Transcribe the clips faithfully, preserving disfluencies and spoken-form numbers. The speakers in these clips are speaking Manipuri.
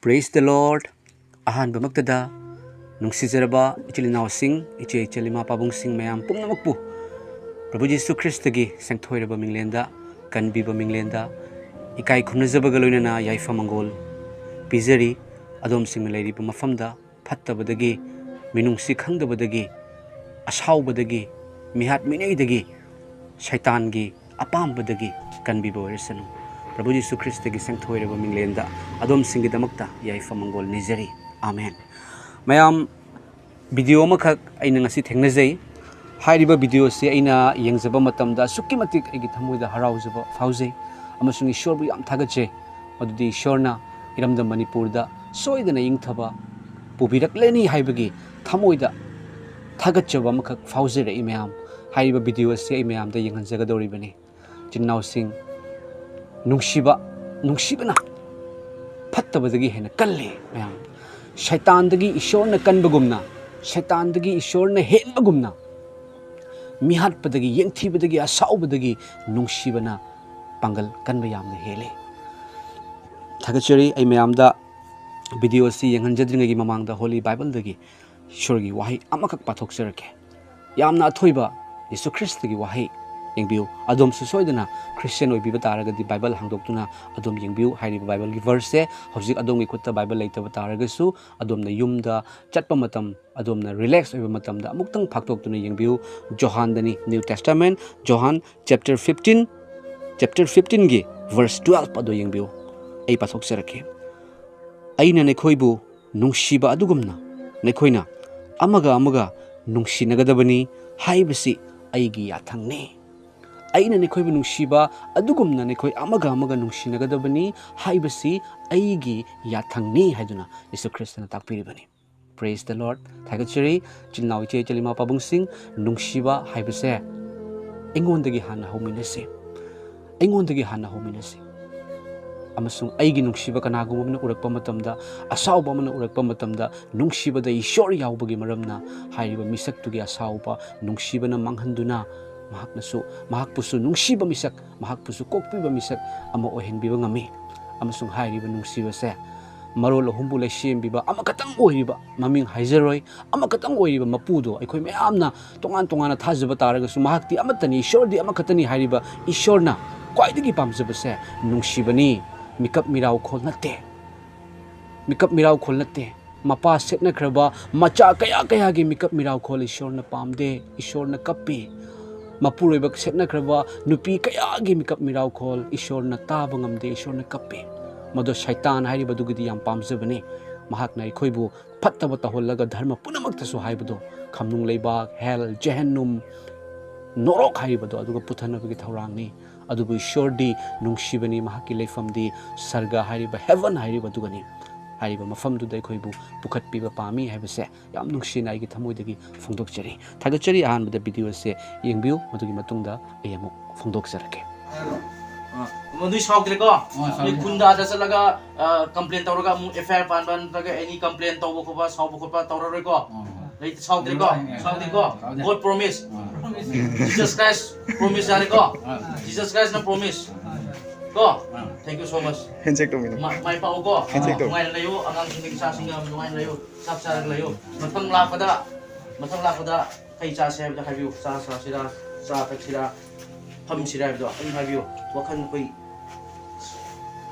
Praise the Lord. ꯑꯍꯥꯟꯕꯃꯛꯇꯗ ꯅꯨꯡꯁꯤꯖꯔꯕ ꯏꯆꯤꯜ ꯏꯅꯥꯎꯁꯤꯡ, ꯏꯆꯦ ꯏꯆꯜ ꯏꯃꯥ ꯄꯥꯕꯨꯡꯁꯤꯡ ꯃꯌꯥꯝ ꯄꯨꯝꯅꯃꯛꯄꯨ ꯄ꯭ꯔꯚꯨ ꯖꯤꯁꯨ ꯈ꯭ꯔꯤꯁꯇꯒꯤ ꯁꯦꯡꯊꯣꯏꯔꯕ ꯃꯤꯡꯂꯦꯟꯗ, ꯀꯟꯕꯤꯕ ꯃꯤꯡꯂꯦꯟꯗ ꯏꯀꯥꯏ ꯈꯨꯝꯅꯖꯕꯒ ꯂꯣꯏꯅꯅ ꯌꯥꯏꯐ ꯃꯪꯒꯣꯜ ꯄꯤꯖꯔꯤ꯫ ꯑꯗꯣꯝꯁꯤꯡꯅ ꯂꯩꯔꯤꯕ ꯃꯐꯝꯗ ꯐꯠꯇꯕꯗꯒꯤ, ꯃꯤꯅꯨꯡꯁꯤ ꯈꯪꯗꯕꯗꯒꯤ, ꯑꯁꯥꯎꯕꯗꯒꯤ, ꯃꯤꯍꯥꯠ ꯃꯤꯅꯩꯗꯒꯤ, ꯁꯩꯇꯥꯟꯒꯤ ꯑꯄꯥꯝꯕꯗꯒꯤ ꯀꯟꯕꯤꯕ ꯑꯣꯏꯔꯁꯅꯨ꯫ ꯄ꯭ꯔꯚꯨ ꯖꯤꯁꯨ ꯈ꯭ꯔꯤꯁꯇꯒꯤ ꯁꯦꯡꯊꯣꯏꯔꯕ ꯃꯤꯡꯂꯦꯟꯗ ꯑꯗꯣꯝꯁꯤꯡꯒꯤꯗꯃꯛꯇ ꯌꯥꯏꯐ ꯃꯪꯒꯣꯜ ꯅꯤꯖꯔꯤ꯫ ꯑꯥꯃꯦꯟ꯫ ꯃꯌꯥꯝ, ꯚꯤꯗꯤꯑꯣ ꯑꯃꯈꯛ ꯑꯩꯅ ꯉꯁꯤ ꯊꯦꯡꯅꯖꯩ꯫ ꯍꯥꯏꯔꯤꯕ ꯚꯤꯗꯤꯑꯣꯁꯤ ꯑꯩꯅ ꯌꯦꯡꯖꯕ ꯃꯇꯝꯗ ꯑꯁꯨꯛꯀꯤ ꯃꯇꯤꯛ ꯑꯩꯒꯤ ꯊꯃꯣꯏꯗ ꯍꯔꯥꯎꯖꯕ ꯐꯥꯎꯖꯩ ꯑꯃꯁꯨꯡ ꯏꯁꯣꯔꯕꯨ ꯌꯥꯝ ꯊꯥꯒꯠꯆꯩ꯫ ꯃꯗꯨꯗꯤ ꯏꯁꯣꯔꯅ ꯏꯔꯝꯗꯝ ꯃꯅꯤꯄꯨꯔꯗ ꯁꯣꯏꯗꯅ ꯏꯪꯊꯕ ꯄꯨꯕꯤꯔꯛꯂꯅꯤ ꯍꯥꯏꯕꯒꯤ ꯊꯃꯣꯏꯗ ꯊꯥꯒꯠꯆꯕ ꯑꯃꯈꯛ ꯐꯥꯎꯖꯔꯛꯏ ꯃꯌꯥꯝ꯫ ꯍꯥꯏꯔꯤꯕ ꯚꯤꯗꯤꯑꯣ ꯑꯁꯤ ꯑꯩ ꯃꯌꯥꯝꯗ ꯌꯦꯡꯍꯟꯖꯒꯗꯧꯔꯤꯕꯅꯤ꯫ ꯏꯆꯤꯟ ꯏꯅꯥꯎꯁꯤꯡ, ꯅꯨꯡꯁꯤꯕ, ꯅꯨꯡꯁꯤꯕꯅ ꯐꯠꯇꯕꯗꯒꯤ ꯍꯦꯟꯅ ꯀꯜꯂꯤ ꯃꯌꯥꯝ꯫ ꯁꯩꯇꯥꯟꯗꯒꯤ ꯏꯁꯣꯔꯅ ꯀꯟꯕꯒꯨꯝꯅ, ꯁꯩꯇꯥꯟꯗꯒꯤ ꯏꯁꯣꯔꯅ ꯍꯦꯟꯕꯒꯨꯝꯅ, ꯃꯤꯍꯥꯠꯄꯗꯒꯤ, ꯌꯦꯡꯊꯤꯕꯗꯒꯤ, ꯑꯁꯥꯎꯕꯗꯒꯤ ꯅꯨꯡꯁꯤꯕꯅ ꯄꯥꯡꯒꯜ ꯀꯟꯕ ꯌꯥꯝꯅ ꯍꯦꯜꯂꯤ꯫ ꯊꯥꯒꯠꯆꯔꯤ꯫ ꯑꯩ ꯃꯌꯥꯝꯗ ꯚꯤꯗꯤꯑꯣ ꯑꯁꯤ ꯌꯦꯡꯍꯟꯖꯗ꯭ꯔꯤꯉꯩꯒꯤ ꯃꯃꯥꯡꯗ ꯍꯣꯂꯤ ꯕꯥꯏꯕꯜꯗꯒꯤ ꯏꯁꯣꯔꯒꯤ ꯋꯥꯍꯩ ꯑꯃꯈꯛ ꯄꯥꯊꯣꯛꯆꯔꯛꯀꯦ꯫ ꯌꯥꯝꯅ ꯑꯊꯣꯏꯕ ꯌꯤꯁꯨ ꯈ꯭ꯔꯤꯁꯇꯒꯤ ꯋꯥꯍꯩ꯫ ꯌꯦꯡꯕꯤꯌꯨ, ꯑꯗꯣꯝꯁꯨ ꯁꯣꯏꯗꯅ ꯈ꯭ꯔꯤꯁꯇꯤꯌꯥꯟ ꯑꯣꯏꯕꯤꯕ ꯇꯥꯔꯒꯗꯤ ꯕꯥꯏꯕꯜ ꯍꯥꯡꯗꯣꯛꯇꯨꯅ ꯑꯗꯣꯝ ꯌꯦꯡꯕꯤꯌꯨ꯫ ꯍꯥꯏꯔꯤꯕ ꯕꯥꯏꯕꯜꯒꯤ ꯚꯔꯁꯁꯦ ꯍꯧꯖꯤꯛ ꯑꯗꯣꯝꯒꯤ ꯈꯨꯠꯇ ꯕꯥꯏꯕꯜ ꯂꯩꯇꯕ ꯇꯥꯔꯒꯁꯨ, ꯑꯗꯣꯝꯅ ꯌꯨꯝꯗ ꯆꯠꯄ ꯃꯇꯝ, ꯑꯗꯣꯝꯅ ꯔꯤꯂꯦꯛꯁ ꯑꯣꯏꯕ ꯃꯇꯝꯗ ꯑꯃꯨꯛꯇꯪ ꯐꯥꯛꯇꯣꯛꯇꯨꯅ ꯌꯦꯡꯕꯤꯌꯨ꯫ ꯖꯣꯍꯥꯟꯗꯅꯤ, new testament, John chapter fifteen, chapter ꯐꯤꯐꯇꯤꯟꯒꯤ ꯚꯔꯁ ꯇ꯭ꯋꯦꯜꯐ ꯑꯗꯨ ꯌꯦꯡꯕꯤꯌꯨ꯫ ꯑꯩ ꯄꯥꯊꯣꯛꯆꯔꯛꯀꯦ꯫ "ꯑꯩꯅ ꯅꯈꯣꯏꯕꯨ ꯅꯨꯡꯁꯤꯕ ꯑꯗꯨꯒꯨꯝꯅ ꯅꯈꯣꯏꯅ ꯑꯃꯒ ꯑꯃꯒ ꯅꯨꯡꯁꯤꯅꯒꯗꯕꯅꯤ ꯍꯥꯏꯕꯁꯤ ꯑꯩꯒꯤ ꯌꯥꯊꯪꯅꯤ꯫ ꯑꯩꯅ ꯅꯈꯣꯏꯕꯨ ꯅꯨꯡꯁꯤꯕ ꯑꯗꯨꯒꯨꯝꯅ ꯅꯈꯣꯏ ꯑꯃꯒ ꯑꯃꯒ ꯅꯨꯡꯁꯤꯅꯒꯗꯕꯅꯤ ꯍꯥꯏꯕꯁꯤ ꯑꯩꯒꯤ ꯌꯥꯊꯪꯅꯤ" ꯍꯥꯏꯗꯨꯅ ꯌꯤꯁꯨ ꯈ꯭ꯔꯤꯁꯇꯅ ꯇꯥꯛꯄꯤꯔꯤꯕꯅꯤ꯫ Praise the Lord꯫ ꯊꯥꯒꯠꯆꯔꯤ꯫ ꯏꯆꯤꯜ ꯏꯅꯥꯎ, ꯏꯆꯦ ꯏꯆꯜ, ꯏꯃꯥ ꯄꯥꯕꯨꯡꯁꯤꯡ, ꯅꯨꯡꯁꯤꯕ ꯍꯥꯏꯕꯁꯦ ꯑꯩꯉꯣꯟꯗꯒꯤ ꯍꯥꯟꯅ ꯍꯧꯃꯤꯟꯅꯁꯤ꯫ ꯑꯩꯉꯣꯟꯗꯒꯤ ꯍꯥꯟꯅ ꯍꯧꯃꯤꯟꯅꯁꯤ꯫ ꯑꯃꯁꯨꯡ ꯑꯩꯒꯤ ꯅꯨꯡꯁꯤꯕ ꯀꯅꯥꯒꯨꯝꯕ ꯑꯃꯅ ꯎꯔꯛꯄ ꯃꯇꯝꯗ, ꯑꯁꯥꯎꯕ ꯑꯃꯅ ꯎꯔꯛꯄ ꯃꯇꯝꯗ, ꯅꯨꯡꯁꯤꯕꯗ ꯏꯁꯣꯔ ꯌꯥꯎꯕꯒꯤ ꯃꯔꯝꯅ ꯍꯥꯏꯔꯤꯕ ꯃꯤꯁꯛꯇꯨꯒꯤ ꯑꯁꯥꯎꯕ ꯅꯨꯡꯁꯤꯕꯅ ꯃꯥꯡꯍꯟꯗꯨꯅ ꯃꯍꯥꯛꯅꯁꯨ, ꯃꯍꯥꯛꯄꯨꯁꯨ ꯅꯨꯡꯁꯤꯕ ꯃꯤꯁꯛ, ꯃꯍꯥꯛꯄꯨꯁꯨ ꯀꯣꯛꯄꯤꯕ ꯃꯤꯁꯛ ꯑꯃ ꯑꯣꯏꯍꯟꯕꯤꯕ ꯉꯝꯃꯤ꯫ ꯑꯃꯁꯨꯡ ꯍꯥꯏꯔꯤꯕ ꯅꯨꯡꯁꯤꯕꯁꯦ ꯃꯔꯣꯜ ꯑꯍꯨꯝꯕꯨ ꯂꯩꯁꯦꯝꯕꯤꯕ ꯑꯃꯈꯛꯇꯪ ꯑꯣꯏꯔꯤꯕ, ꯃꯃꯤꯡ ꯍꯥꯏꯖꯔꯣꯏ, ꯑꯃꯈꯛꯇꯪ ꯑꯣꯏꯔꯤꯕ ꯃꯄꯨꯗꯣ ꯑꯩꯈꯣꯏ ꯃꯌꯥꯝꯅ ꯇꯣꯉꯥꯟ ꯇꯣꯉꯥꯟꯅ ꯊꯥꯖꯕ ꯇꯥꯔꯒꯁꯨ ꯃꯍꯥꯛꯇꯤ ꯑꯃꯠꯇꯅꯤ, ꯏꯁꯣꯔꯗꯤ ꯑꯃꯈꯛꯇꯅꯤ ꯍꯥꯏꯔꯤꯕ ꯏꯁꯣꯔꯅ ꯈ꯭ꯋꯥꯏꯗꯒꯤ ꯄꯥꯝꯖꯕꯁꯦ ꯅꯨꯡꯁꯤꯕꯅꯤ, ꯃꯤꯀꯞ ꯃꯤꯔꯥꯎꯈꯣꯜ ꯅꯠꯇꯦ꯫ ꯃꯤꯀꯞ ꯃꯤꯔꯥꯎꯈꯣꯜ ꯅꯠꯇꯦ꯫ ꯃꯄꯥ ꯁꯦꯠꯅꯈ꯭ꯔꯕ ꯃꯆꯥ ꯀꯌꯥ ꯀꯌꯥꯒꯤ ꯃꯤꯀꯞ ꯃꯤꯔꯥꯎꯈꯣꯜ ꯏꯁꯣꯔꯅ ꯄꯥꯝꯗꯦ, ꯏꯁꯣꯔꯅ ꯀꯞꯄꯤ꯫ ꯃꯄꯨꯔꯣꯏꯕ ꯁꯦꯠꯅꯈ꯭ꯔꯕ ꯅꯨꯄꯤ ꯀꯌꯥꯒꯤ ꯃꯤꯀꯞ ꯃꯤꯔꯥꯎꯈꯣꯜ ꯏꯁꯣꯔꯅ ꯇꯥꯕ ꯉꯝꯗꯦ, ꯏꯁꯣꯔꯅ ꯀꯞꯄꯤ꯫ ꯃꯗꯣ ꯁꯩꯇꯥꯟ ꯍꯥꯏꯔꯤꯕꯗꯨꯒꯤꯗꯤ ꯌꯥꯝ ꯄꯥꯝꯖꯕꯅꯤ꯫ ꯃꯍꯥꯛꯅ ꯑꯩꯈꯣꯏꯕꯨ ꯐꯠꯇꯕ ꯇꯧꯍꯜꯂꯒ ꯙꯔꯃ ꯄꯨꯝꯅꯃꯛꯇꯁꯨ ꯍꯥꯏꯕꯗꯣ, ꯈꯝꯅꯨꯡ ꯂꯩꯕꯥꯛ, ꯍꯦꯜ, ꯖꯦꯍꯦꯟꯅꯨꯝ, ꯅꯣꯔꯣꯛ ꯍꯥꯏꯔꯤꯕꯗꯣ ꯑꯗꯨꯒ ꯄꯨꯊꯅꯕꯒꯤ ꯊꯧꯔꯥꯡꯅꯤ꯫ ꯑꯗꯨꯕꯨ ꯏꯁꯣꯔꯗꯤ ꯅꯨꯡꯁꯤꯕꯅꯤ, ꯃꯍꯥꯛꯀꯤ ꯂꯩꯐꯝꯗꯤ ꯁꯔꯒ ꯍꯥꯏꯔꯤꯕ, ꯍꯦꯚꯟ ꯍꯥꯏꯔꯤꯕꯗꯨꯒꯅꯤ꯫ ꯍꯥꯏꯔꯤꯕ ꯃꯐꯝꯗꯨꯗ ꯑꯩꯈꯣꯏꯕꯨ ꯄꯨꯈꯠꯄꯤꯕ ꯄꯥꯝꯃꯤ ꯍꯥꯏꯕꯁꯦ ꯌꯥꯝ ꯅꯨꯡꯁꯤꯅ ꯑꯩꯒꯤ ꯊꯃꯣꯏꯗꯒꯤ ꯐꯣꯡꯗꯣꯛꯆꯔꯤ꯫ ꯊꯥꯒꯠꯆꯔꯤ꯫ ꯑꯍꯥꯟꯕꯗ ꯚꯤꯗꯤꯑꯣ ꯑꯁꯦ ꯌꯦꯡꯕꯤꯌꯨ, ꯃꯗꯨꯒꯤ ꯃꯇꯨꯡꯗ ꯑꯩ ꯑꯃꯨꯛ ꯐꯣꯡꯗꯣꯛꯆꯔꯛꯀꯦ꯫ ꯑ, ꯃꯗꯨꯏ ꯁꯥꯎꯗ꯭ꯔꯦꯀꯣ? ꯑ, ꯁꯥꯎꯗ꯭ꯔꯦ꯫ ꯅꯣꯏ ꯈꯨꯟꯗ ꯑꯥꯗ ꯆꯠꯂꯒ, ꯑ, ꯀꯝꯄ꯭ꯂꯦꯟ ꯇꯧꯔꯒ ꯑꯃꯨꯛ ꯑꯦꯐ ꯑꯥꯏ ꯑꯥꯔ ꯄꯥꯟꯕ ꯅꯠꯇ꯭ꯔꯒ ꯑꯦꯅꯤ ꯀꯝꯄ꯭ꯂꯦꯟ ꯇꯧꯕ ꯈꯣꯠꯄ, ꯁꯥꯎꯕ ꯈꯣꯠꯄ ꯇꯧꯔꯔꯣꯏꯀꯣ? ꯑ꯫ ꯂꯩ-, ꯁꯥꯎꯗ꯭ꯔꯦꯀꯣ? ꯁꯥꯎꯗꯦ꯫ ꯁꯥꯎꯗꯦꯀꯣ? ꯁꯥꯎꯗꯦ꯫ God promise. ꯑ꯫ Jesus Christ promise ꯌꯥꯔꯦꯀꯣ? ꯑ꯫ Jesus Christ ꯅ promise꯫ ꯑ꯫ ꯀꯣ? ꯑ꯫ Thank you so much꯫ Handshake ꯇꯧꯃꯤꯟꯅꯧ꯫ ꯃ-, ꯃꯥꯏ ꯄꯥꯛꯎꯀꯣ? Handshake ꯇꯧ꯫ ꯅꯨꯡꯉꯥꯏꯅ ꯂꯩꯌꯨ, ꯑꯉꯥꯡꯁꯤꯡ ꯏꯆꯥꯁꯤꯡꯒ ꯅꯨꯡꯉꯥꯏꯅ ꯂꯩꯌꯨ, ꯆꯥꯛ ꯆꯥꯔꯒ ꯂꯩꯌꯨ꯫ ꯃꯊꯪ ꯂꯥꯛꯄꯗ, ꯃꯊꯪ ꯂꯥꯛꯄꯗ ꯀꯩ ꯆꯥꯁꯦ ꯍꯥꯏꯕꯗꯣ ꯍꯥꯏꯕꯤꯌꯨ꯫ ꯆꯥ ꯆꯥꯁꯤꯔꯥ, ꯆꯥ ꯊꯛꯁꯤꯔꯥ, ꯐꯝꯁꯤꯔꯥ ꯍꯥꯏꯕꯗꯣ ꯑꯗꯨꯝ ꯍꯥꯏꯕꯤꯌꯨ꯫ ꯋꯥꯈꯜ ꯑꯩꯈꯣꯏ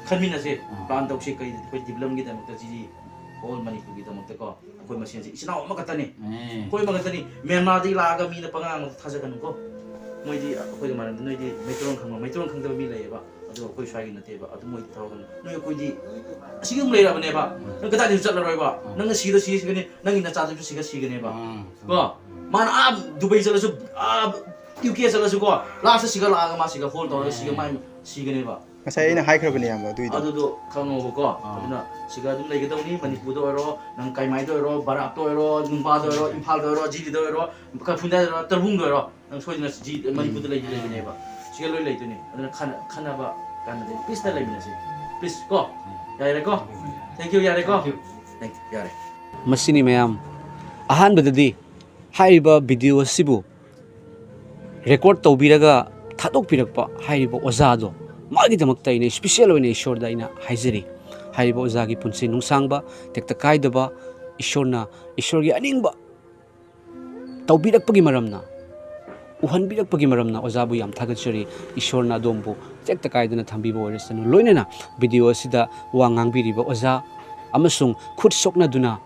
ꯈꯟꯃꯤꯟꯅꯁꯦ, ꯑꯥ꯫ Plan ꯇꯧꯁꯤ, ꯀꯩ ꯑꯩꯈꯣꯏ development ꯒꯤꯗꯃꯛꯇ, ꯁꯤꯗꯤ whole ꯃꯅꯤꯄꯨꯔꯒꯤꯗꯃꯛꯇꯀꯣ, ꯑꯩꯈꯣꯏ ꯃꯁꯦꯟꯁꯦ ꯏꯆꯤꯟ ꯏꯅꯥꯎ ꯑꯃꯈꯛꯇꯅꯤ꯫ ꯑꯦ꯫ ꯑꯩꯈꯣꯏ ꯑꯃꯈꯛꯇꯅꯤ꯫ ꯃ꯭ꯌꯥꯟꯃꯥꯔꯗꯒꯤ ꯂꯥꯛꯑꯒ ꯃꯤꯅ ꯄꯉꯥꯡ ꯑꯃ ꯊꯥꯖꯒꯅꯨꯀꯣ꯫ ꯃꯣꯏꯗꯤ ꯑꯩꯈꯣꯏꯒ ꯃꯥꯟꯅꯗꯦ, ꯅꯣꯏꯗꯤ ꯃꯩꯇꯩꯂꯣꯟ ꯈꯪꯕ, ꯃꯩꯇꯩꯂꯣꯟ ꯈꯪꯗꯕ ꯃꯤ ꯂꯩꯌꯦꯕ꯫ ꯑꯗꯨ ꯑꯩꯈꯣꯏ ꯁ꯭ꯋꯥꯏꯒꯤ ꯅꯠꯇꯦꯕ꯫ ꯑꯗꯨ ꯃꯣꯏꯗꯤ ꯊꯕꯛ ꯀꯟ-, ꯅꯣꯏ ꯑꯩꯈꯣꯏꯗꯤ ꯑꯁꯤꯒꯤ ꯑꯗꯨꯝ ꯂꯩꯔꯕꯅꯦꯕ꯫ ꯅꯪ ꯀꯗꯥꯏꯗꯁꯨ ꯆꯠꯂꯔꯣꯏꯕ꯫ ꯅꯪꯅ ꯁꯤꯗ ꯁꯤꯒꯅꯤ, ꯅꯪꯒꯤ ꯅꯆꯥꯗꯨꯁꯨ ꯁꯤꯒ ꯁꯤꯒꯅꯦꯕ꯫ ꯑꯥ꯫ ꯀꯣ? ꯃꯥꯅ ꯑꯥ ꯗꯨꯕꯩ ꯆꯠꯂꯁꯨ, ꯑꯥ ꯌꯨ ꯀꯦ ꯆꯠꯂꯁꯨ ꯀꯣ, last ꯁꯤꯒ ꯂꯥꯛꯑꯒ ꯃꯥ ꯁꯤꯒ hold ꯇꯧꯔꯒ ꯁꯤꯒ ꯃꯥꯏ ꯁꯤꯒꯅꯦꯕ꯫ ꯉꯁꯥꯏ ꯑꯩꯅ ꯍꯥꯏꯈ꯭ꯔꯕꯅꯦ, ꯏꯌꯥꯝꯕ, ꯑꯗꯨꯏꯗꯣ꯫ ꯑꯗꯨꯗꯣ ꯈꯪꯉꯣꯕꯀꯣ꯫ ꯑꯥ꯫ ꯑꯗꯨꯅ ꯁꯤꯒ ꯑꯗꯨꯝ ꯂꯩꯒꯗꯧꯅꯤ꯫ ꯃꯅꯤꯄꯨꯔꯗ ꯑꯣꯏꯔꯣ, ꯅꯪ ꯀꯥꯏꯃꯥꯏꯗ ꯑꯣꯏꯔꯣ, ꯕꯔꯥꯛꯇ ꯑꯣꯏꯔꯣ, ꯅꯨꯡꯕꯥꯗ ꯑꯣꯏꯔꯣ, ꯏꯝꯐꯥꯜꯗ ꯑꯣꯏꯔꯣ, ꯖꯤꯔꯤꯗ ꯑꯣꯏꯔꯣ, ꯀꯩꯐꯨꯟꯗ ꯑꯣꯏꯔꯣ, ꯇꯔꯕꯨꯡꯗ ꯑꯣꯏꯔꯣ, ꯅꯪ ꯁꯣꯏꯗꯅ ꯖꯤ-, ꯃꯅꯤꯄꯨꯔꯗ ꯂꯩꯗꯤ ꯂꯩꯕꯅꯦꯕ꯫ ꯁꯤꯒ ꯂꯣꯏ ꯂꯩꯗꯣꯏꯅꯦ꯫ ꯑꯗꯨꯅ ꯈꯟꯅ-, ꯈꯟꯅꯕ ꯀꯥꯟꯅꯗꯦ꯫ Peace ꯇ ꯂꯩꯃꯤꯟꯅꯁꯤ꯫ Please ꯀꯣ? ꯌꯥꯔꯦꯀꯣ? Thank you, ꯌꯥꯔꯦꯀꯣ? Thank you, ꯌꯥꯔꯦ꯫ ꯃꯁꯤꯅꯤ ꯃꯌꯥꯝ꯫ ꯑꯍꯥꯟꯕꯗꯗꯤ ꯍꯥꯏꯔꯤꯕ ꯚꯤꯗꯤꯑꯣ ꯑꯁꯤꯕꯨ record ꯇꯧꯕꯤꯔꯒ ꯊꯥꯗꯣꯛꯄꯤꯔꯛꯄ ꯍꯥꯏꯔꯤꯕ ꯑꯣꯖꯥꯗꯣ, ꯃꯥꯒꯤꯗꯃꯛꯇ ꯑꯩꯅ special ꯑꯣꯏꯅ ꯏꯁꯣꯔꯗ ꯑꯩꯅ ꯍꯥꯏꯖꯔꯤ꯫ ꯍꯥꯏꯔꯤꯕ ꯑꯣꯖꯥꯒꯤ ꯄꯨꯟꯁꯤ ꯅꯨꯡꯁꯥꯡꯕ, ꯇꯦꯛꯇ ꯀꯥꯏꯗꯕ, ꯏꯁꯣꯔꯅ, ꯏꯁꯣꯔꯒꯤ ꯑꯅꯤꯡꯕ ꯇꯧꯕꯤꯔꯛꯄꯒꯤ ꯃꯔꯝꯅ, ꯎꯍꯟꯕꯤꯔꯛꯄꯒꯤ ꯃꯔꯝꯅ ꯑꯣꯖꯥꯕꯨ ꯌꯥꯝ ꯊꯥꯒꯠꯆꯔꯤ꯫ ꯏꯁꯣꯔꯅ ꯑꯗꯣꯝꯕꯨ ꯇꯦꯛꯇ ꯀꯥꯏꯗꯅ ꯊꯝꯕꯤꯕ ꯑꯣꯏꯔꯁꯅꯨ꯫ ꯂꯣꯏꯅꯅ ꯚꯤꯗꯤꯑꯣ ꯑꯁꯤꯗ ꯋꯥ ꯉꯥꯡꯕꯤꯔꯤꯕ ꯑꯣꯖꯥ ꯑꯃꯁꯨꯡ ꯈꯨꯠ ꯁꯣꯛꯅꯗꯨꯅ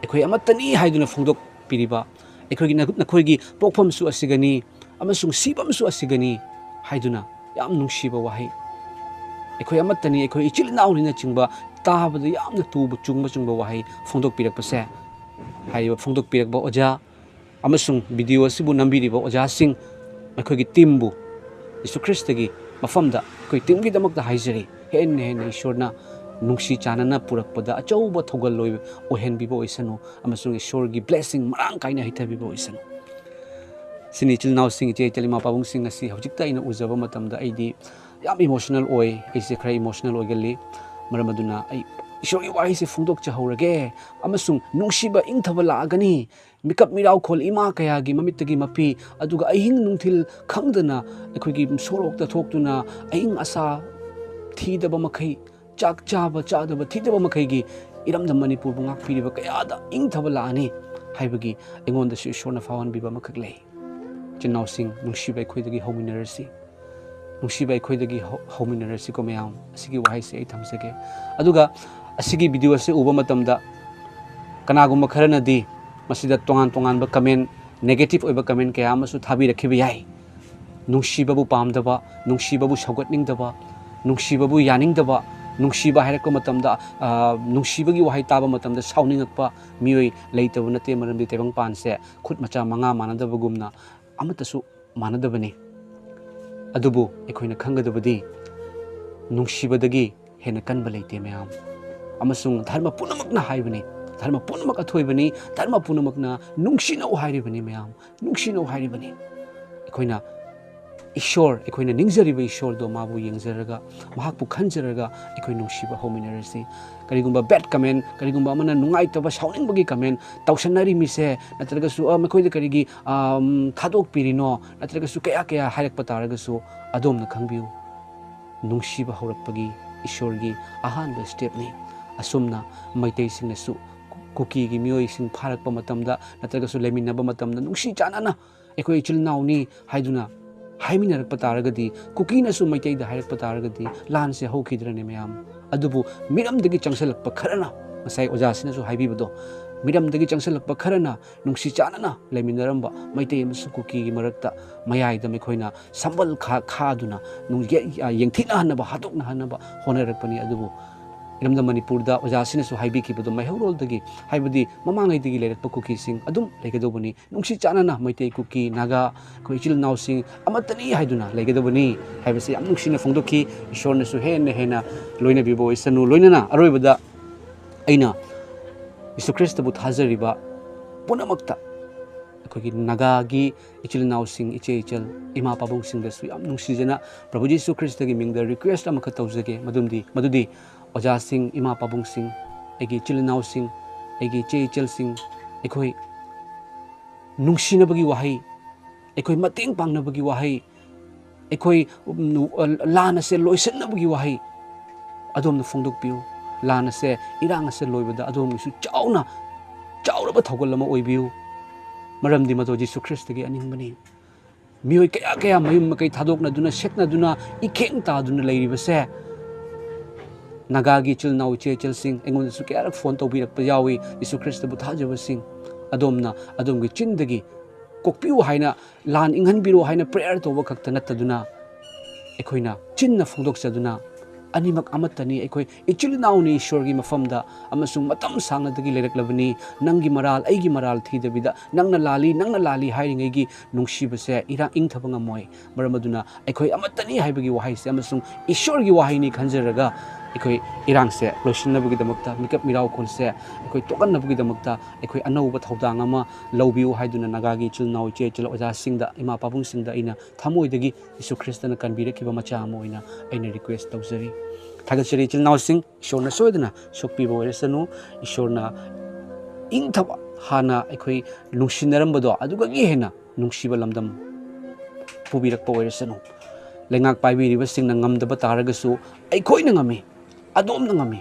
ꯑꯩꯈꯣꯏ ꯑꯃꯠꯇꯅꯤ ꯍꯥꯏꯗꯨꯅ ꯐꯣꯡꯗꯣꯛꯄꯤꯔꯤꯕ, ꯑꯩꯈꯣꯏꯒꯤ, ꯅꯈꯣꯏꯒꯤ ꯄꯣꯛꯐꯝꯁꯨ ꯑꯁꯤꯒꯅꯤ ꯑꯃꯁꯨꯡ ꯁꯤꯐꯝꯁꯨ ꯑꯁꯤꯒꯅꯤ ꯍꯥꯏꯗꯨꯅ ꯌꯥꯝ ꯅꯨꯡꯁꯤꯕ ꯋꯥꯍꯩ, ꯑꯩꯈꯣꯏ ꯑꯃꯠꯇꯅꯤ, ꯑꯩꯈꯣꯏ ꯏꯆꯤꯜ ꯏꯅꯥꯎꯅꯤꯅꯆꯤꯡꯕ ꯇꯥꯕꯗ ꯌꯥꯝꯅ ꯇꯨꯕ ꯆꯨꯡꯕ ꯆꯨꯡꯕ ꯋꯥꯍꯩ ꯐꯣꯡꯗꯣꯛꯄꯤꯔꯛꯄꯁꯦ, ꯍꯥꯏꯔꯤꯕ ꯐꯣꯡꯗꯣꯛꯄꯤꯔꯛꯄ ꯑꯣꯖꯥ ꯑꯃꯁꯨꯡ ꯚꯤꯗꯤꯑꯣ ꯑꯁꯤꯕꯨ ꯅꯝꯕꯤꯔꯤꯕ ꯑꯣꯖꯥꯁꯤꯡ, ꯑꯩꯈꯣꯏꯒꯤ ꯇꯤꯝꯕꯨ ꯌꯤꯁꯨ ꯈ꯭ꯔꯤꯁꯇꯒꯤ ꯃꯐꯝꯗ ꯑꯩꯈꯣꯏ ꯇꯤꯝꯒꯤꯗꯃꯛꯇ ꯍꯥꯏꯖꯔꯤ, ꯍꯦꯟꯅ ꯍꯦꯟꯅ ꯏꯁꯣꯔꯅ ꯅꯨꯡꯁꯤ ꯆꯥꯟꯅꯅ ꯄꯨꯔꯛꯄꯗ ꯑꯆꯧꯕ ꯊꯧꯒꯜꯂꯣꯏ ꯑꯣꯏꯍꯟꯕꯤꯕ ꯑꯣꯏꯁꯅꯨ, ꯑꯃꯁꯨꯡ ꯏꯁꯣꯔꯒꯤ ꯕ꯭ꯂꯦꯁꯤꯡ ꯃꯔꯥꯡ ꯀꯥꯏꯅ ꯍꯩꯊꯕꯤꯕ ꯑꯣꯏꯁꯅꯨ꯫ ꯁꯤꯅꯤ, ꯏꯆꯤꯜ ꯏꯅꯥꯎꯁꯤꯡ, ꯏꯆꯦ ꯏꯇꯩ, ꯏꯃꯥ ꯄꯥꯕꯨꯡꯁꯤꯡ, ꯉꯁꯤ ꯍꯧꯖꯤꯛꯇ ꯑꯩꯅ ꯎꯖꯕ ꯃꯇꯝꯗ ꯑꯩꯗꯤ ꯌꯥꯝ ꯏꯃꯣꯁꯅꯦꯜ ꯑꯣꯏ꯫ ꯑꯩꯁꯦ ꯈꯔ ꯏꯃꯣꯁꯅꯦꯜ ꯑꯣꯏꯒꯜꯂꯤ꯫ ꯃꯔꯝ ꯑꯗꯨꯅ ꯑꯩ ꯏꯁꯣꯔꯒꯤ ꯋꯥꯍꯩꯁꯦ ꯐꯣꯡꯗꯣꯛꯆꯍꯧꯔꯒꯦ꯫ ꯑꯃꯁꯨꯡ ꯅꯨꯡꯁꯤꯕ ꯏꯪꯊꯕ ꯂꯥꯛꯑꯒꯅꯤ꯫ ꯃꯤꯀꯞ ꯃꯤꯔꯥꯎꯈꯣꯜ ꯏꯃꯥ ꯀꯌꯥꯒꯤ ꯃꯃꯤꯠꯇꯒꯤ ꯃꯄꯤ, ꯑꯗꯨꯒ ꯑꯍꯤꯡ ꯅꯨꯡꯊꯤꯜ ꯈꯪꯗꯅ ꯑꯩꯈꯣꯏꯒꯤ ꯁꯣꯔꯣꯛꯇ ꯊꯣꯛꯇꯨꯅ ꯑꯏꯪ ꯑꯁꯥ ꯊꯤꯗꯕ ꯃꯈꯩ, ꯆꯥꯛ ꯆꯥꯕ ꯆꯥꯗꯕ ꯊꯤꯗꯕ ꯃꯈꯩꯒꯤ ꯏꯔꯝꯗꯝ ꯃꯅꯤꯄꯨꯔꯕꯨ ꯉꯥꯛꯄꯤꯔꯤꯕ ꯀꯌꯥꯗ ꯏꯪꯊꯕ ꯂꯥꯛꯑꯅꯤ ꯍꯥꯏꯕꯒꯤ ꯑꯩꯉꯣꯟꯗꯁꯨ ꯏꯁꯣꯔꯅ ꯐꯥꯎꯍꯟꯕꯤꯕ ꯑꯃꯈꯛ ꯂꯩ꯫ ꯏꯆꯤꯟ ꯏꯅꯥꯎꯁꯤꯡ, ꯅꯨꯡꯁꯤꯕ ꯑꯩꯈꯣꯏꯗꯒꯤ ꯍꯧꯃꯤꯟꯅꯔꯁꯤ꯫ ꯅꯨꯡꯁꯤꯕ ꯑꯩꯈꯣꯏꯗꯒꯤ ꯍꯧ-, ꯍꯧꯃꯤꯟꯅꯔꯁꯤꯀꯣ ꯃꯌꯥꯝ꯫ ꯑꯁꯤꯒꯤ ꯋꯥꯍꯩꯁꯦ ꯑꯩ ꯊꯝꯖꯒꯦ꯫ ꯑꯗꯨꯒ ꯑꯁꯤꯒꯤ ꯚꯤꯗꯤꯑꯣ ꯑꯁꯤ ꯎꯕ ꯃꯇꯝꯗ ꯀꯅꯥꯒꯨꯝꯕ ꯈꯔꯅꯗꯤ ꯃꯁꯤꯗ ꯇꯣꯉꯥꯟ ꯇꯣꯉꯥꯟꯕ ꯀꯃꯦꯟ, ꯅꯦꯒꯦꯇꯤꯚ ꯑꯣꯏꯕ ꯀꯃꯦꯟ ꯀꯌꯥ ꯑꯃꯁꯨ ꯊꯥꯕꯤꯔꯛꯈꯤꯕ ꯌꯥꯏ꯫ ꯅꯨꯡꯁꯤꯕꯕꯨ ꯄꯥꯝꯗꯕ, ꯅꯨꯡꯁꯤꯕꯕꯨ ꯁꯧꯒꯠꯅꯤꯡꯗꯕ, ꯅꯨꯡꯁꯤꯕꯕꯨ ꯌꯥꯅꯤꯡꯗꯕ, ꯅꯨꯡꯁꯤꯕ ꯍꯥꯏꯔꯛꯄ ꯃꯇꯝꯗ, ꯑ, ꯅꯨꯡꯁꯤꯕꯒꯤ ꯋꯥꯍꯩ ꯇꯥꯕ ꯃꯇꯝꯗ ꯁꯥꯎꯅꯤꯡꯉꯛꯄ ꯃꯤꯑꯣꯏ ꯂꯩꯇꯕ ꯅꯠꯇꯦ꯫ ꯃꯔꯝꯗꯤ ꯇꯥꯏꯕꯪꯄꯥꯟꯁꯦ ꯈꯨꯠ ꯃꯆꯥ ꯃꯉꯥ ꯃꯥꯟꯅꯗꯕꯒꯨꯝꯅ ꯑꯃꯠꯇꯁꯨ ꯃꯥꯟꯅꯗꯕꯅꯤ꯫ ꯑꯗꯨꯕꯨ ꯑꯩꯈꯣꯏꯅ ꯈꯪꯒꯗꯕꯗꯤ ꯅꯨꯡꯁꯤꯕꯗꯒꯤ ꯍꯦꯟꯅ ꯀꯟꯕ ꯂꯩꯇꯦ ꯃꯌꯥꯝ꯫ ꯑꯃꯁꯨꯡ ꯙꯔꯃ ꯄꯨꯝꯅꯃꯛꯅ ꯍꯥꯏꯕꯅꯤ, ꯙꯔꯃ ꯄꯨꯝꯅꯃꯛ ꯑꯊꯣꯏꯕꯅꯤ, ꯙꯔꯃ ꯄꯨꯝꯅꯃꯛꯅ ꯅꯨꯡꯁꯤꯅꯧ ꯍꯥꯏꯔꯤꯕꯅꯤ ꯃꯌꯥꯝ, ꯅꯨꯡꯁꯤꯅꯧ ꯍꯥꯏꯔꯤꯕꯅꯤ꯫ ꯑꯩꯈꯣꯏꯅ ꯏꯁꯣꯔ, ꯑꯩꯈꯣꯏꯅ ꯅꯤꯡꯖꯔꯤꯕ ꯏꯁꯣꯔꯗꯣ ꯃꯥꯕꯨ ꯌꯦꯡꯖꯔꯒ, ꯃꯍꯥꯛꯄꯨ ꯈꯟꯖꯔꯒ ꯑꯩꯈꯣꯏ ꯅꯨꯡꯁꯤꯕ ꯍꯧꯃꯤꯟꯅꯔꯁꯤ꯫ ꯀꯔꯤꯒꯨꯝꯕ ꯕꯦꯗ ꯀꯃꯦꯟ, ꯀꯔꯤꯒꯨꯝꯕ ꯑꯃꯅ ꯅꯨꯡꯉꯥꯏꯇꯕ, ꯁꯥꯎꯅꯤꯡꯕꯒꯤ ꯀꯃꯦꯟ ꯇꯧꯁꯟꯅꯔꯤꯃꯤꯁꯦ, ꯅꯠꯇ꯭ꯔꯒꯁꯨ, "ꯑ, ꯃꯈꯣꯏꯗ ꯀꯔꯤꯒꯤ, ꯑꯝ, ꯊꯥꯗꯣꯛꯄꯤꯔꯤꯅꯣ?" ꯅꯠꯇ꯭ꯔꯒꯁꯨ ꯀꯌꯥ ꯀꯌꯥ ꯍꯥꯏꯔꯛꯄ ꯇꯥꯔꯒꯁꯨ, ꯑꯗꯣꯝꯅ ꯈꯪꯕꯤꯌꯨ, ꯅꯨꯡꯁꯤꯕ ꯍꯧꯔꯛꯄꯒꯤ ꯏꯁꯣꯔꯒꯤ ꯑꯍꯥꯟꯕ ꯁ꯭ꯇꯦꯞꯅꯤ꯫ ꯑꯁꯨꯝꯅ ꯃꯩꯇꯩꯁꯤꯡꯅꯁꯨ ꯀꯨꯀꯤꯒꯤ ꯃꯤꯑꯣꯏꯁꯤꯡ ꯐꯥꯔꯛꯄ ꯃꯇꯝꯗ ꯅꯠꯇ꯭ꯔꯒꯁꯨ ꯂꯩꯃꯤꯟꯅꯕ ꯃꯇꯝꯗ ꯅꯨꯡꯁꯤ ꯆꯥꯟꯅꯅ ꯑꯩꯈꯣꯏ ꯏꯆꯤꯜ ꯏꯅꯥꯎꯅꯤ ꯍꯥꯏꯗꯨꯅ ꯍꯥꯏꯃꯤꯟꯅꯔꯛꯄ ꯇꯥꯔꯒꯗꯤ, ꯀꯨꯀꯤꯅꯁꯨ ꯃꯩꯇꯩꯗ ꯍꯥꯏꯔꯛꯄ ꯇꯥꯔꯒꯗꯤ ꯂꯥꯟꯁꯦ ꯍꯧꯈꯤꯗ꯭ꯔꯅꯦ ꯃꯌꯥꯝ? ꯑꯗꯨꯕꯨ ꯃꯤꯔꯝꯗꯒꯤ ꯆꯪꯁꯤꯜꯂꯛꯄ ꯈꯔꯅ, ꯉꯁꯥꯏ ꯑꯣꯖꯥꯁꯤꯅꯁꯨ ꯍꯥꯏꯕꯤꯕꯗꯣ, ꯃꯤꯔꯝꯗꯒꯤ ꯆꯪꯁꯤꯜꯂꯛꯄ ꯈꯔꯅ ꯅꯨꯡꯁꯤ ꯆꯥꯟꯅꯅ ꯂꯩꯃꯤꯟꯅꯔꯝꯕ ꯃꯩꯇꯩ ꯑꯃꯁꯨꯡ ꯀꯨꯀꯤꯒꯤ ꯃꯔꯛꯇ ꯃꯌꯥꯏꯗ ꯃꯈꯣꯏꯅ ꯁꯝꯕꯜ ꯈꯥ-, ꯈꯥꯗꯨꯅ ꯅꯨꯡ-, ꯌꯦ-, ꯌꯦꯡꯊꯤꯅꯍꯟꯅꯕ, ꯍꯥꯠꯇꯣꯛꯅꯍꯟꯅꯕ ꯍꯣꯠꯅꯔꯛꯄꯅꯤ꯫ ꯑꯗꯨꯕꯨ ꯏꯔꯝꯗꯝ ꯃꯅꯤꯄꯨꯔꯗ ꯑꯣꯖꯥꯁꯤꯅꯁꯨ ꯍꯥꯏꯕꯤꯈꯤꯕꯗꯣ, ꯃꯩꯍꯧꯔꯣꯜꯗꯒꯤ, ꯍꯥꯏꯕꯗꯤ ꯃꯃꯥꯡꯉꯩꯗꯒꯤ ꯂꯩꯔꯛꯄ ꯀꯨꯀꯤꯁꯤꯡ ꯑꯗꯨꯝ ꯂꯩꯒꯗꯧꯕꯅꯤ꯫ ꯅꯨꯡꯁꯤ ꯆꯥꯟꯅꯅ ꯃꯩꯇꯩ, ꯀꯨꯀꯤ, ꯅꯥꯒꯥ, ꯑꯩꯈꯣꯏ ꯏꯆꯤꯜ ꯏꯅꯥꯎꯁꯤꯡ ꯑꯃꯠꯇꯅꯤ ꯍꯥꯏꯗꯨꯅ ꯂꯩꯒꯗꯕꯅꯤ ꯍꯥꯏꯕꯁꯤ ꯌꯥꯝ ꯅꯨꯡꯁꯤꯅ ꯐꯣꯡꯗꯣꯛꯈꯤ꯫ ꯏꯁꯣꯔꯅꯁꯨ ꯍꯦꯟꯅ ꯍꯦꯟꯅ ꯂꯣꯏꯅꯕꯤꯕ ꯑꯣꯏꯁꯅꯨ꯫ ꯂꯣꯏꯅꯅ ꯑꯔꯣꯏꯕꯗ ꯑꯩꯅ ꯌꯤꯁꯨ ꯈ꯭ꯔꯤꯁꯇꯕꯨ ꯊꯥꯖꯔꯤꯕ ꯄꯨꯝꯅꯃꯛꯇ, ꯑꯩꯈꯣꯏꯒꯤ ꯅꯥꯒꯥꯒꯤ ꯏꯆꯤꯜ ꯏꯅꯥꯎꯁꯤꯡ, ꯏꯆꯦ ꯏꯆꯜ, ꯏꯃꯥ ꯄꯥꯕꯨꯡꯁꯤꯡꯗꯁꯨ ꯌꯥꯝ ꯅꯨꯡꯁꯤꯖꯅ ꯄ꯭ꯔꯚꯨ ꯌꯤꯁꯨ ꯈ꯭ꯔꯤꯁꯇꯒꯤ ꯃꯤꯡꯗ ꯔꯤꯀ꯭ꯋꯦꯁ ꯑꯃꯈꯛ ꯇꯧꯖꯒꯦ, ꯃꯗꯨꯗꯤ, ꯃꯗꯨꯗꯤ ꯑꯣꯖꯥꯁꯤꯡ, ꯏꯃꯥ ꯄꯥꯕꯨꯡꯁꯤꯡ, ꯑꯩꯒꯤ ꯏꯆꯤꯜ ꯏꯅꯥꯎꯁꯤꯡ, ꯑꯩꯒꯤ ꯏꯆꯦ ꯏꯆꯜꯁꯤꯡ, ꯑꯩꯈꯣꯏ ꯅꯨꯡꯁꯤꯅꯕꯒꯤ ꯋꯥꯍꯩ, ꯑꯩꯈꯣꯏ ꯃꯇꯦꯡ ꯄꯥꯡꯅꯕꯒꯤ ꯋꯥꯍꯩ, ꯑꯩꯈꯣꯏ, ꯎꯝ, ꯂꯥꯟ ꯑꯁꯦ ꯂꯣꯏꯁꯤꯟꯅꯕꯒꯤ ꯋꯥꯍꯩ ꯑꯗꯣꯝꯅ ꯐꯣꯡꯗꯣꯛꯄꯤꯌꯨ꯫ ꯂꯥꯟ ꯑꯁꯦ, ꯏꯔꯥꯡ ꯑꯁꯦ ꯂꯣꯏꯕꯗ ꯑꯗꯣꯝꯒꯤꯁꯨ ꯆꯥꯎꯅ, ꯆꯥꯎꯔꯕ ꯊꯧꯒꯜ ꯑꯃ ꯑꯣꯏꯕꯤꯌꯨ꯫ ꯃꯔꯝꯗꯤ ꯃꯗꯨ ꯖꯤꯁꯨ ꯈ꯭ꯔꯤꯁꯇꯒꯤ ꯑꯅꯤꯡꯕꯅꯤ꯫ ꯃꯤꯑꯣꯏ ꯀꯌꯥ ꯀꯌꯥ ꯃꯌꯨꯝ ꯃꯀꯩ ꯊꯥꯗꯣꯛꯅꯗꯨꯅ, ꯁꯦꯠꯅꯗꯨꯅ, ꯏꯈꯦꯡ ꯇꯥꯗꯨꯅ ꯂꯩꯔꯤꯕꯁꯦ ꯅꯥꯒꯥꯒꯤ ꯏꯆꯤꯜ ꯏꯅꯥꯎ, ꯏꯆꯦ ꯏꯆꯜꯁꯤꯡ, ꯑꯩꯉꯣꯟꯗꯁꯨ ꯀꯌꯥꯔꯛ ꯐꯣꯟ ꯇꯧꯕꯤꯔꯛꯄ ꯌꯥꯎꯏ, ꯖꯤꯁꯨ ꯈ꯭ꯔꯤꯁꯇꯕꯨ ꯊꯥꯖꯕꯁꯤꯡ꯫ ꯑꯗꯣꯝꯅ ꯑꯗꯣꯝꯒꯤ ꯆꯤꯟꯗꯒꯤ ꯀꯣꯛꯄꯤꯌꯨ ꯍꯥꯏꯅ, ꯂꯥꯟ ꯏꯪꯍꯟꯕꯤꯔꯣ ꯍꯥꯏꯅ ꯄ꯭ꯔꯦꯌꯔ ꯇꯧꯕ ꯈꯛꯇ ꯅꯠꯇꯗꯨꯅ, ꯑꯩꯈꯣꯏꯅ ꯆꯤꯟꯅ ꯐꯣꯡꯗꯣꯛꯆꯗꯨꯅ, "ꯑꯅꯤꯃꯛ ꯑꯃꯠꯇꯅꯤ, ꯑꯩꯈꯣꯏ ꯏꯆꯤꯜ ꯏꯅꯥꯎꯅꯤ ꯏꯁꯣꯔꯒꯤ ꯃꯐꯝꯗ, ꯑꯃꯁꯨꯡ ꯃꯇꯝ ꯁꯥꯡꯅꯗꯒꯤ ꯂꯩꯔꯛꯂꯕꯅꯤ, ꯅꯪꯒꯤ ꯃꯔꯥꯜ, ꯑꯩꯒꯤ ꯃꯔꯥꯜ ꯊꯤꯗꯕꯤꯗ, ꯅꯪꯅ ꯂꯥꯜꯂꯤ, ꯅꯪꯅ ꯂꯥꯜꯂꯤ ꯍꯥꯏꯔꯤꯉꯩꯒꯤ ꯅꯨꯡꯁꯤꯕꯁꯦ ꯏꯔꯥꯡ ꯏꯪꯊꯕ ꯉꯝꯃꯣꯏ꯫ ꯃꯔꯝ ꯑꯗꯨꯅ ꯑꯩꯈꯣꯏ ꯑꯃꯠꯇꯅꯤ ꯍꯥꯏꯕꯒꯤ ꯋꯥꯍꯩꯁꯦ ꯑꯃꯁꯨꯡ ꯏꯁꯣꯔꯒꯤ ꯋꯥꯍꯩꯅꯤ ꯈꯟꯖꯔꯒ ꯑꯩꯈꯣꯏ ꯏꯔꯥꯡꯁꯦ ꯂꯣꯏꯁꯤꯟꯅꯕꯒꯤꯗꯃꯛꯇ, ꯃꯤꯀꯞ ꯃꯤꯔꯥꯎꯈꯣꯜꯁꯦ ꯑꯩꯈꯣꯏ ꯇꯣꯛꯍꯟꯅꯕꯒꯤꯗꯃꯛꯇ ꯑꯩꯈꯣꯏ ꯑꯅꯧꯕ ꯊꯧꯗꯥꯡ ꯑꯃ ꯂꯧꯕꯤꯌꯨ" ꯍꯥꯏꯗꯨꯅ ꯅꯥꯒꯥꯒꯤ ꯏꯆꯤꯜ ꯏꯅꯥꯎ, ꯏꯆꯦ ꯏꯆꯜ, ꯑꯣꯖꯥꯁꯤꯡꯗ, ꯏꯃꯥ ꯄꯥꯕꯨꯡꯁꯤꯡꯗ ꯑꯩꯅ ꯊꯃꯣꯏꯗꯒꯤ ꯖꯤꯁꯨ ꯈ꯭ꯔꯤꯁꯇꯅ ꯀꯟꯕꯤꯔꯛꯈꯤꯕ ꯃꯆꯥ ꯑꯃ ꯑꯣꯏꯅ ꯑꯩꯅ ꯔꯤꯀ꯭ꯋꯦꯁ ꯇꯧꯖꯔꯤ꯫ ꯊꯥꯒꯠꯆꯔꯤ ꯏꯆꯤꯜ ꯏꯅꯥꯎꯁꯤꯡ, ꯏꯁꯣꯔꯅ ꯁꯣꯏꯗꯅ ꯁꯣꯛꯄꯤꯕ ꯑꯣꯏꯔꯁꯅꯨ꯫ ꯏꯁꯣꯔꯅ ꯏꯪꯊꯕ, ꯍꯥꯟꯅ ꯑꯩꯈꯣꯏ ꯅꯨꯡꯁꯤꯅꯔꯝꯕꯗꯣ ꯑꯗꯨꯒꯒꯤ ꯍꯦꯟꯅ ꯅꯨꯡꯁꯤꯕ ꯂꯝꯗꯝ ꯄꯨꯕꯤꯔꯛꯄ ꯑꯣꯏꯔꯁꯅꯨ꯫ ꯂꯩꯉꯥꯛ ꯄꯥꯏꯕꯤꯔꯤꯕꯁꯤꯡꯅ ꯉꯝꯗꯕ ꯇꯥꯔꯒꯁꯨ ꯑꯩꯈꯣꯏꯅ ꯉꯝꯃꯤ꯫ ꯑꯗꯣꯝꯅ ꯉꯝꯃꯤ꯫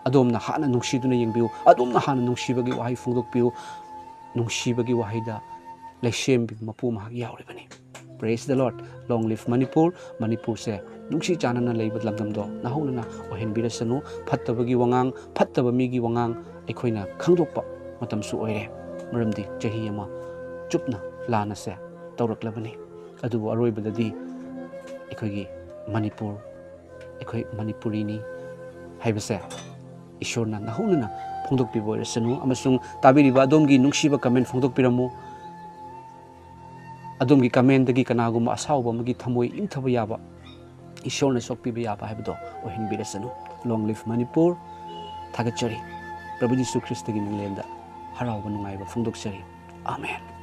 ꯑꯗꯣꯝꯅ ꯍꯥꯟꯅ ꯅꯨꯡꯁꯤꯗꯨꯅ ꯌꯦꯡꯕꯤꯌꯨ꯫ ꯑꯗꯣꯝꯅ ꯍꯥꯟꯅ ꯅꯨꯡꯁꯤꯕꯒꯤ ꯋꯥꯍꯩ ꯐꯣꯡꯗꯣꯛꯄꯤꯌꯨ꯫ ꯅꯨꯡꯁꯤꯕꯒꯤ ꯋꯥꯍꯩꯗ ꯂꯩꯁꯦꯝꯕꯤꯕ ꯃꯄꯨ ꯃꯍꯥꯛ ꯌꯥꯎꯔꯤꯕꯅꯤ꯫ Praise the Lord. Long live Manipur. ꯃꯅꯤꯄꯨꯔꯁꯦ ꯅꯨꯡꯁꯤ ꯆꯥꯟꯅꯅ ꯂꯩꯕ ꯂꯝꯗꯝꯗꯣ ꯅꯍꯧꯅꯅ ꯑꯣꯏꯍꯟꯕꯤꯔꯁꯅꯨ꯫ ꯐꯠꯇꯕꯒꯤ ꯋꯥꯉꯥꯡ, ꯐꯠꯇꯕ ꯃꯤꯒꯤ ꯋꯥꯉꯥꯡ ꯑꯩꯈꯣꯏꯅ ꯈꯪꯗꯣꯛꯄ ꯃꯇꯝꯁꯨ ꯑꯣꯏꯔꯦ꯫ ꯃꯔꯝꯗꯤ ꯆꯍꯤ ꯑꯃ ꯆꯨꯞꯅ ꯂꯥꯟ ꯑꯁꯦ ꯇꯧꯔꯛꯂꯕꯅꯤ꯫ ꯑꯗꯨꯕꯨ ꯑꯔꯣꯏꯕꯗꯗꯤ ꯑꯩꯈꯣꯏꯒꯤ ꯃꯅꯤꯄꯨꯔ, ꯑꯩꯈꯣꯏ ꯃꯅꯤꯄꯨꯔꯤꯅꯤ ꯍꯥꯏꯕꯁꯦ ꯏꯁꯣꯔꯅ ꯅꯍꯧꯅꯅ ꯐꯣꯡꯗꯣꯛꯄꯤꯕ ꯑꯣꯏꯔꯁꯅꯨ꯫ ꯑꯃꯁꯨꯡ ꯇꯥꯕꯤꯔꯤꯕ ꯑꯗꯣꯝꯒꯤ ꯅꯨꯡꯁꯤꯕ comment ꯐꯣꯡꯗꯣꯛꯄꯤꯔꯝꯃꯨ꯫ ꯑꯗꯣꯝꯒꯤ commentꯗꯒꯤ ꯀꯅꯥꯒꯨꯝꯕ ꯑꯁꯥꯎꯕ ꯑꯃꯒꯤ ꯊꯃꯣꯏ ꯏꯪꯊꯕ ꯌꯥꯕ, ꯏꯁꯣꯔꯅ ꯁꯣꯛꯄꯤꯕ ꯌꯥꯕ ꯍꯥꯏꯕꯗꯣ ꯑꯣꯏꯍꯟꯕꯤꯔꯁꯅꯨ꯫ Long live Manipur. ꯊꯥꯒꯠꯆꯔꯤ꯫ ꯄ꯭ꯔꯚꯨ ꯖꯤꯁꯨ ꯈ꯭ꯔꯤꯁꯇꯒꯤ ꯃꯤꯡꯂꯦꯟꯗ ꯍꯔꯥꯎꯕ ꯅꯨꯡꯉꯥꯏꯕ ꯐꯣꯡꯗꯣꯛꯆꯔꯤ꯫ ꯑꯥꯃꯦꯟ꯫